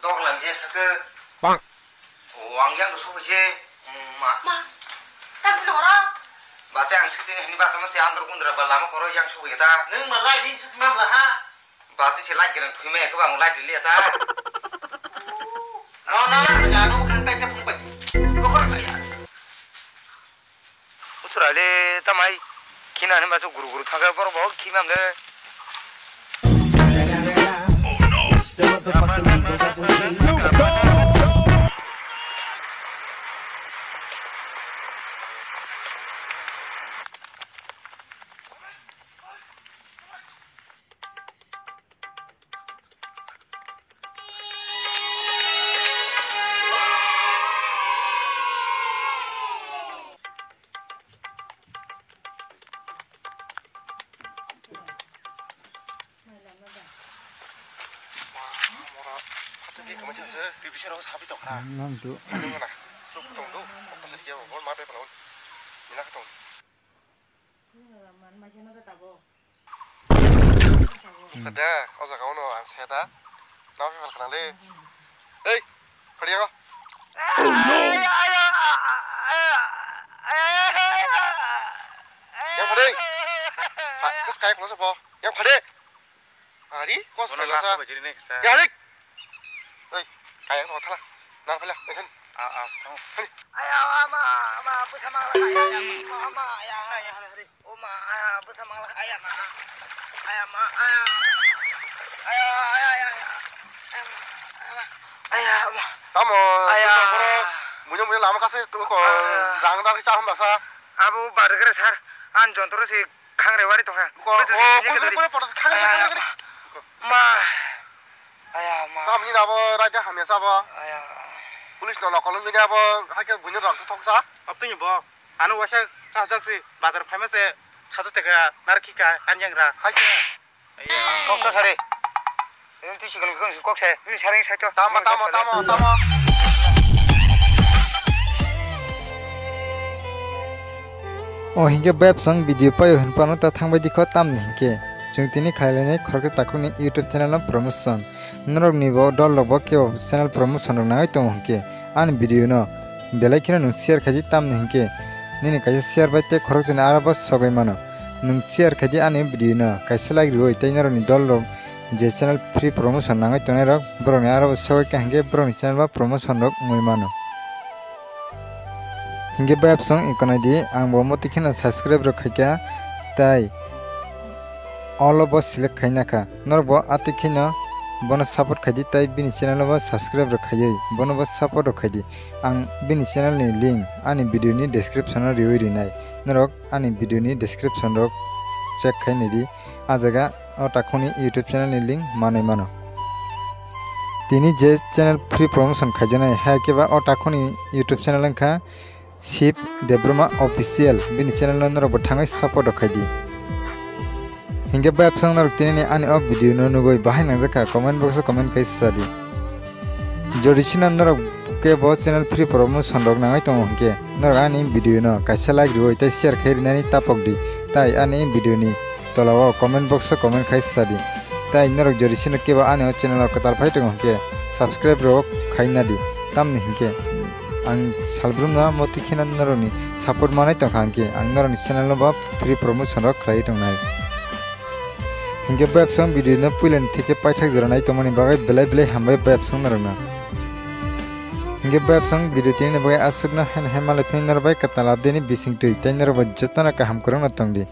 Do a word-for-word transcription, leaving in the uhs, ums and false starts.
Dok lam je thake. Bang. O, ang yang sokoi se. Mm, ma. Ma. Tam sini oro. Base ang sitini hini basa masi andro kundra ba lama koro yang sokoi ta. Nung ma lai din sut mam la ha. Base se lai gerang thui me ke bang lai dili ta. No, no, no, no, no, kan tai te phung pai. Ko ko ya. Uthura le tamai khina ni basu guru guru thangkhe borok bo khimam le. Nang tu. Nang tu. Chuk tong do. Kok ta se dia bo ma pe palo. Mina ka tong. Sada, o jaga o no ang saya da. Nang phi phalkha nang le. Ei, phadi yango. Yang phadi. Ha, terus kai phalo sopo. Yang phadi. Ari, kos phalo sa. Yang phadi. Ei, kai yang thala. Nang phala, ei kan. Ah, ah, tang. Aya, ama, ama, bwsa mangla, aya, aya, ama, aya. Aya, hari, hari. O ma, aya, bwsa mangla, aya ma. Aya ma, aya. Aya, aya, aya, aya. Aya ma, aya ma. Aya ma. Tamo, aya. Buino, buino lama kasi tu ko, aya. Rang dar sa hom rasa. Abo bar gere sar, an jontro si khangre wari tongha. Ko, o, buino, buino, buino, buino, khangre, aya, khangre. Ma. Aya ma. Tamni nabo raida hamya sabo. Aya. Police no nokol wngwi abo haikhe buino rang thoksa. Abtini bo. Ano waisa kahajak si bazar phaima se satu teka nar khika anyang ra. Hai se. Kok to sare. Ini tu sikon kong kok se. Ini sare sai to. Tamo, tamo, tamo, tamo. O hinkhe bebsong video paio hinphano ta thangbai dikho tamni hinkhe. Chwng tini khlailainai khoroksa takhukni YouTube channel no promotion. Norokni bo dol rok bo kebo channel promotion rok nangwi tongo hinkhe ani video no belai kheno nwng share khaidi tamni hinkhe nini kaisa share bai tei khoroksani aro bo sogwi mano. Nwng share khaidi ani video no kaisa like riwi tei norokni dol rok je channel free promotion nangwi tongnai rok borokni aro bo sogwi kha hinkhe borokni channel bo promotion rok wngwi mano. Hinkhe bai absong ikonai di ang bo motwi kheno subscribe rok khaikha tei all o bo select khaina kha. Norok bo atwi kheno bono support khaidi tei bini channel o bo subscribe rok khaiwi bono bo support rok khaidi. Ang bini channel ni link ani video ni description o riwi rinai. Norok ani video ni description rok check khai naidi. A jaga o takhukni YouTube channel ni link manwi mano. Tini je channel free promotion khaijaknai hai khe ba o takhukni YouTube channel wngkha Shiv Debbarma Official, bini channel no norok bo thangwi support rok khaidi. Hinkhe bai absang norok tini ni ani o video no nugwi bahai nangjakha comment box o comment khai sadi. Jodi sino norok kebo channel free promotion rok nangwi tongo hinkhe norok ani video no kaisa like riwi tei share khai rinani tapok di, tai ani video ni tola o comment box o comment khai sadi. Tai norok jodi sino kebo ani o channel o kwtal phai tongo hinkhe subscribe rok khai nadi. Tamni hinkhe ang salbrumno motwi kheno norokni support manai tongkha hinkhe ang norokni channel no bo free promotion rok khlaiwi tongnai. Hinkhe bai absong video no puilani theke paithak jora nai tongmani bagwi belai belai hambai bai absong norokno. Hinkhe bai absong video tini bagwi aswkno haino hai malai phai norok bai kwtal update ni bising twi tei norok bai jotono kaham kwrwngno tongdi.